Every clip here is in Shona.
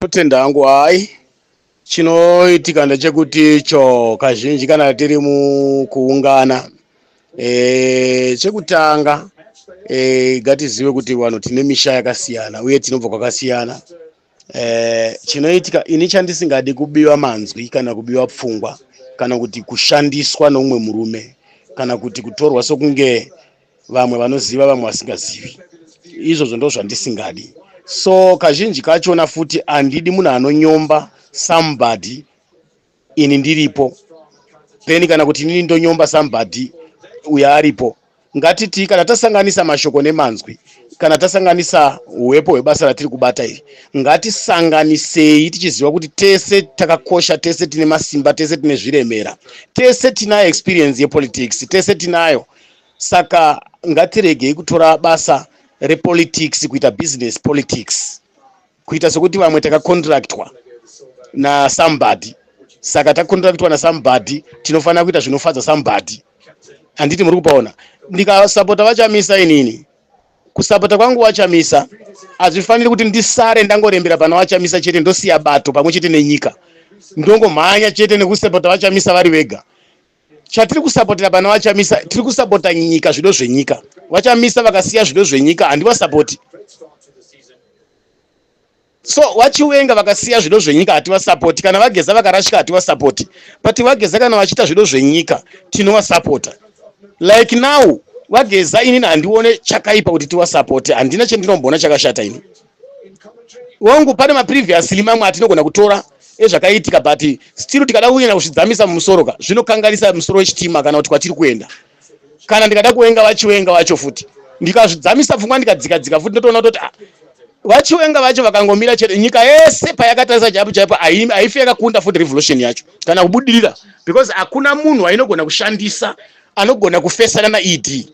Totenda hangu. Hai, chinoitika ndechekuti icho kazhinji kana tiri mukuungana, chekutanga, ngatizive kuti vanhu tine misha yakasiyana uye tinobva kwakasiyana. Chinoitika, ini chandisingadi kubiwa manzwi kana kubiwa pfungwa kana kuti kushandiswa noumwe murume kana kuti kutorwa sokunge vamwe vanoziva, vamwe vasingazivi. Izvozvo ndo zvandisingadi. So kazhinji kachona futi handidi munhu anonyomba somebody ini ndiripo, then kana kuti inini ndonyomba somebody uyo aripo. Ngatiti kana tasanganisa mashoko nemanzwi, kana tasanganisa uwepo hwebasa ratiri kubata iri, ngatisanganisei tichiziva kuti tese takakosha, tese tine masimba, tese tine zviremera, tese tinayo experience yepolitics, tese tinayo. Saka ngatiregei kutora basa repolitics kuita business politics, kuita sekuti vamwe takacontractwa nasomebody. Saka tacontractwa nasomebody, tinofanira kuita zvinofadza somebody. Handiti muri kupaona? Ndikasapota vaChamisa, inini kusapota kwangu vaChamisa hazvifaniri kuti ndisare ndangorembera pana vaChamisa chete, ndosiya bato pamwe chete nenyika, ndongomhanya chete nekusapota vaChamisa vari vega. Chatiri kusapotera pana vaChamisa, tiri kusapota nyika, zvido zvenyika. VaChamisa vakasiya zvido zvenyika, handivasapoti. So vaChiwenga vakasiya zvido zvenyika, hativasapoti. Kana vaGeza vakarashika, hativasapoti. But vaGeza kana vachiita zvido zvenyika, tinovasapota. Like now vaGeza, inini handione chakaipa kuti tivasapote. Handina chendinomboona chakashata ini wangu. Pane mapreviously mamwe atinogona kutora ezvakaitika, but still tikada kuenda kuzvidzamisa mumusoro ka, zvinokanganisa musoro wechitima kana kuti kwatiri kuenda. Kana ndikada kuvenga vaChiwenga vacho futi, ndikazvidzamisa pfungwa, ndikadzika dzika futi, ndotoona kutoti, ah, vaChiwenga vacho vakangomira chete, nyika yese payakatarisa chaipo chaipo haifi yakakunda futi revolution yacho kana kubudirira, because hakuna munhu ainogona kushandisa anogona kufesana naED.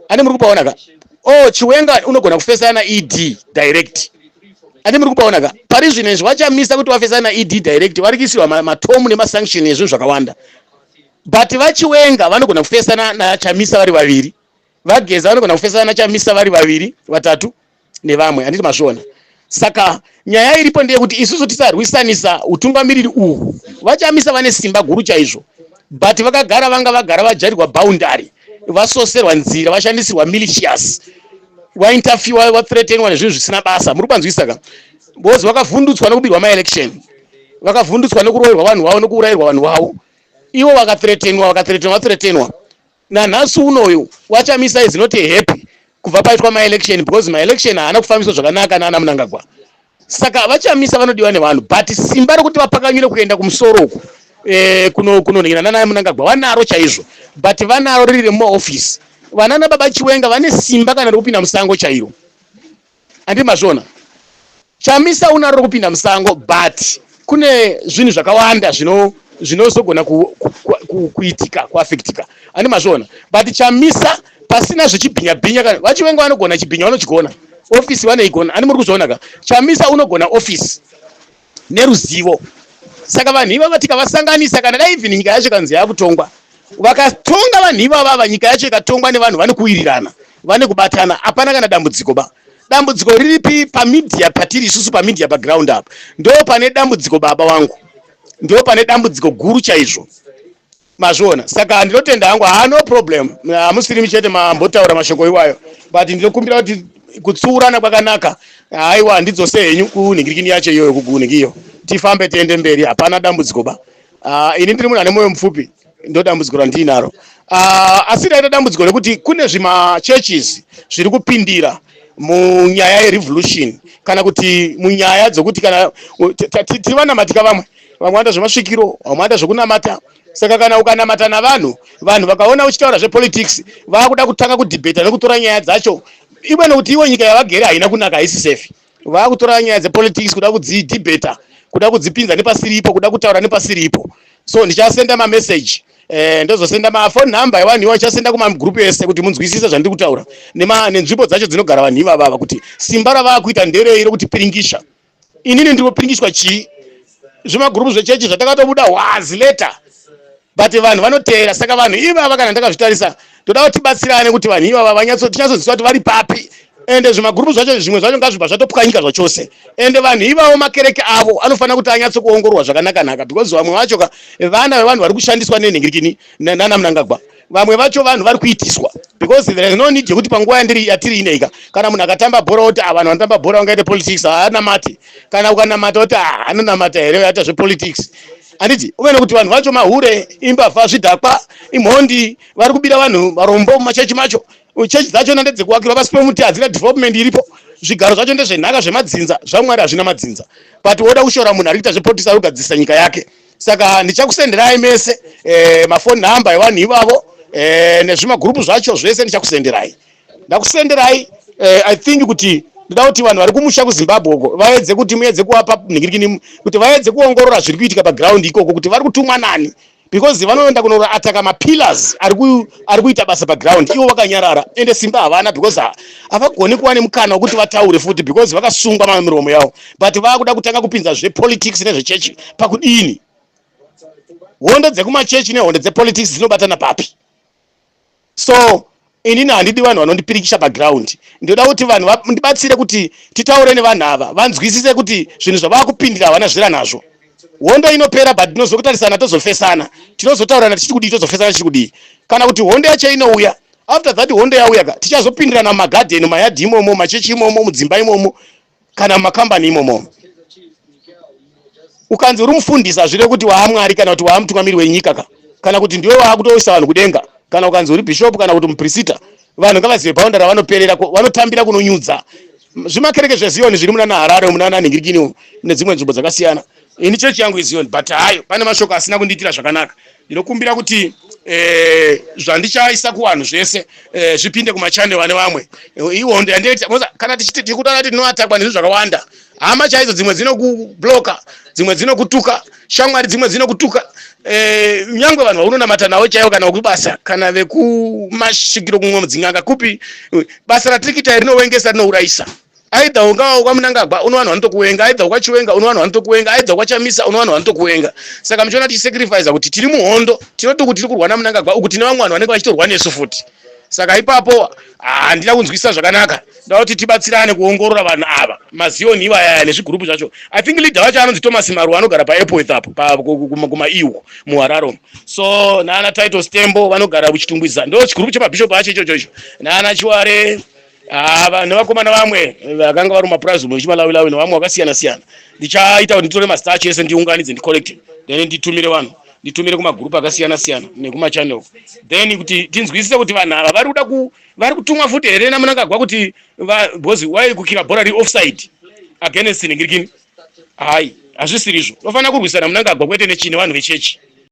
Ane muri kupaona ka? Oh, Chiwenga unogona kufesana naED direct. Ane muri kupaona ka? Pari zvino izvi vachamisa kuti vafesana naED direct, vari kuisirwa matomu nemasanction nezvinhu zvakawanda. But vaChiwenga vanogona kufesana naChamisa vari vaviri, vaGeza vanogona kufesana naChamisa vari vaviri, vatatu nevamwe. Handiti mazviona? Saka nyaya iripo ndeyekuti isusu tisarwisanisa utungamiriri uhu. VaChamisa vane simba guru chaizvo, but vakagara, vanga vagara vajairirwa boundary, vasoserwa nzira, vashandisirwa militias, vainterfere, vathreatenwa nezvinhu zvisina basa. Muri kupanzwisisa ka? Because vakavhundutswa nekubirwa maelection, vakavhundutswa nekuroverwa vanhu vavo, nekuurayirwa vanhu vavo. Ivo vakathreatenwa, vakathreatenwa, vathreatenwa. Nanhasi unoyu vaChamisa is not happy kubva paitwa maelection, because maelection haana kufambiswa zvakanaka naana Munangagwa. Saka vaChamisa vanodiwa nevanhu, but simba rekuti vapakanyure kuenda kumusoro uku, kunonhingina nana Munangagwa, vanaro chaizvo, but vanaro riri remumaofisi. Vanana baba Chiwenga vane simba kana rekupinda musango chairo. Handi mazviona? Chamisa unaro rekupinda musango, but kune zvinhu zvakawanda zvinozogona kuitika, kuafectika. Handi mazviona? But Chamisa pasina zvechibhinya bhinya, kana vaChiwenga vanogona chibhinya, vanochigona, ofisi vanoigona. Handi muri kuzviona ka? Chamisa unogona ofisi neruzivo. Saka vanhu ivava tikavasanganisa, kana dai even nyika yacho kanzi yakutongwa, vakatonga vanhu ivavava, nyika yacho ikatongwa nevanhu vane kuwirirana, vane kubatana, hapana kana dambudziko ba. Dambudziko riripi? Pamedia patiri isusu, pamedia, paground up, ndo pane dambudziko, baba wangu, ndo pane dambudziko guru chaizvo. Mazviona? Saka ndinotenda hangu. Ha, no problem. Hamusirimi chete mambotaura mashoko iwayo, but ndinokumbira kuti kutsiurana kwakanaka. Haiwa, handidzose henyu kunhingirikini yacho iyoyo, kugunhikiyo. Tifambe, tiende mberi, hapana dambudziko ba. Ini ndiri munhu ane mwoyo mupfupi, ndo dambudziko randinaro. Asi raita dambudziko rekuti kune zvimachurches zviri kupindira munyaya yerevolution, kana kuti munyaya dzokuti kana tiri vanamatika, vamwe vanoita zvemasvikiro, vamwe vanoita zvekunamata. Saka kana ukanamata navanhu, vanhu vakaona uchitaura zvepolitics, vakuda kutanga kudhibheta nekutora nyaya dzacho iwe, nekuti iwe nyika yavagere haina kunaka, haisi safe. Vakutora nyaya dzepolitics kuda kudzidhibheta, kuda kudzipinza nepasiripo, kuda kutaura nepasiripo. So ndichasenda mameseji, ndozosenda mafone number evanhu ivo, ndichasenda kumagrupu ese kuti munzwisise zvandiri kutaura nenzvimbo dzacho dzinogara vanhu ivavava, kuti simba ravaakuita nderei rokuti piringisha. Inini ndiri kupiringishwa chii? Zvimagurupu zvechechi zvatakatobuda was later, but vanhu vanoteera. Saka vanhu ivava, kana ndakazvitarisa, toda kuti tibatsirane kuti vanhu ivava tinyatsoziva kuti vari papi. Ende zvimagurupu zvacho zvimwe zvacho ngazvibva zvatopwanyika zvachose. Ende vanhu ivavo makereke avo anofanira kuti anyatso kuongororwa zvakanaka-naka because vamwe vacho ka vana vevanhu vari kushandiswa nenhingirikini nana Mnangagwa. Vamwe vacho vanhu vari kuitiswa because there is no need yekuti panguva yandiri yatiri ineika kana munhu akatamba bhora oti ah, vanhu vanotamba bhora vangaite politics, haanamati. Kana ukanamata oti ah, anonamata here aita zvepolitics? Handiti uve nekuti vanhu vacho mahure, imbavha, zvidhakwa, imhondi, vari kubira vanhu varombo mumachechi macho. Chechi dzachona ndedzekuwakirwa pasi pemuti, hadzina development iripo. Zvigaro zvacho ndezvenhaka zvemadzinza, zvaMwari hazvina madzinza. But woda kushora munhu ari kuita zvepolitics, ari kugadzirisa nyika yake. Saka ndichakusenderai mese mafoni number evanhu ivavo nezvimagurupu zvacho zvese ndichakusenderai. Ndakusenderai. I think kuti ndoda kuti vanhu vari kumusha kuZimbabwe uko vaedze kuti muedze kuvapa nhingirikini kuti vaedze kuongorora zviri kuitika paground ikoko, kuti vari kutumwa nani, because vanoenda kunoataka mapillars ari kuita basa paground, ivo vakanyarara. Ende simba havana because havagoni kuva nemukana wekuti vataure futi because vakasungwa miromo yavo. But vakuda kutanga kupinza zvepolitics nezvechechi pakudini? Hondo dzekumachechi nehondo dzepolitics dzinobatana papi? So inini handidi vanhu vanondipirikisha paground. Ndoda kuti vanhu ndibatsire kuti titaure nevanhu ava, vanzwisise kuti zvinhu zvavava kupindira havana zvira nazvo. Hondo inopera, but tinozokutarisana, tozofesana, tinozotaurana tichiti kudii, tozofesana tichiti kudii. Kana kuti hondo yacho inouya, after that hondo yauya ka, tichazopindirana mumagadheni, mumayadhi imomo, machechi imomo, mudzimba imomo, kana mumakambani imomo. Ukanzi uri mufundisi hazvirevi kuti waamwari kana kuti waamutungamiri wenyika ka, kana kuti ndiwe waakutoisa vanhu kudenga. Kana ukanzi uri bhishopu kana kuti muprisita, vanhu ngavazive boundary ravanoperera, vanotambira kunonyudza. Zvimakereke zveZiyoni zviri muna naHarare, muna naNhingirikini nedzimwe nzvimbo dzakasiyana. Ini chechi yangu iZiyoni, but hayo pane mashoko asina kundiitira zvakanaka. Ndinokumbira kuti zvandichaisa kuvanhu zvese zvipinde kumachannel ane vamwe. Ihondo yandiita kana tichiti tiri kutaura kuti tinoatakwa nezvinhu zvakawanda. Hama chaidzo dzimwe dzinokubloka, dzimwe dzinokutuka, shamwari dzimwe dzinokutuka, nyangwe vanhu vaunonamata navo chaivo, kana vekubasa, kana vekumasvikiro, kumwe mudzin'anga kupi. Basa ratiri kuita rinovengesa, rinourayisa. Aidha ungava kwaMunangagwa, uno vanhu vanotokuvenga. Aidha kwaChiwenga, uno vanhu vanotokuvenga. Aidha kwaChamisa, uno vanhu vanotokuvenga. Saka muchiona tichisacrifice kuti tiri muhondo, tinoti kuti tiri kurwa naMunangagwa, uku tine vamwe vanhu vanenge vachitorwa nesu futi. Saka ipapo handina kunzwisisa zvakanaka. Ndoda kuti tibatsirane kuongorora vanhu ava, maZiyoni ivayaya nezvigurupu zvacho. I think leader wacho anonzi Thomas Maruwa, anogara paAirport apo kumaiu muHarare. So naana Titus Tembo vanogara kuChitungwiza, ndo chigurupu chemabhishopu acho ichocho icho, naana Chiware nevakomana vamwe vakanga vari mumapurazi umo vechiMalawilawi nevamwe vakasiyana siyana. Ndichaita kuti nditore mazita acho ese, ndiunganidze, ndicollecte, then nditumire vanhu, nditumire kumagurupu akasiyana siyana nekumachannel, then kuti tinzwisise kuti vanhu ava vari kuda ku vari kutumwa futi here naMunangagwa, kuti because wai kukira bhora riri offside against ningirikini? Hai, hazvisirizvo. Tofanira kurwisana Munangagwa, kwete nechii, nevanhu vechechi.